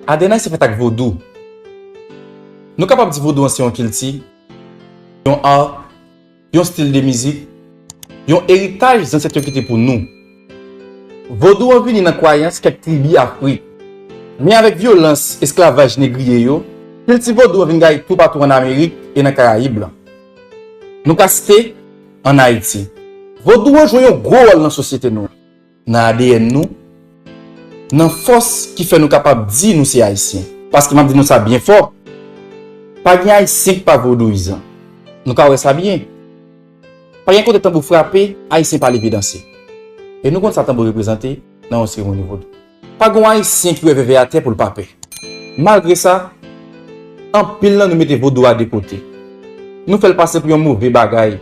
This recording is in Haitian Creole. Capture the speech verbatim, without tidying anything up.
A D N Ayisyen fèt ak vodou. Nou kapab di vodou an se yon kilti, yon art, yon stil de mizik, yon eritaj zansèt yo kite pou nou. Vodou an vini nan kwayans kèk tribi Afrik. Men avèk vyolans esklavaj negriye yo, kilti vodou an vin gaye toupatou ann Amerik e nan Karayib la. Nou ka site ann Ayiti. Vodou an jwe yon gwo wòl nan sosyete nou, nan A D N nou, nan fòs ki fè nou kapab di nou se Ayisyen. Paske m ap di nou sa byen fò, pa gen Ayisyen ki pa vodouyizan. Nou ka wè sa byen. Pa gen kote tanbou frape, Ayisyen pa leve danse. E nou konn sa tanbou reprezante nan yon seremoni vodou. Pa gen yon Ayisyen ki wè vèvè atè pou l pa pè. Malgre sa, anpil nan nou mete vodou a de kote. Nou fè l pase pou yon move bagay.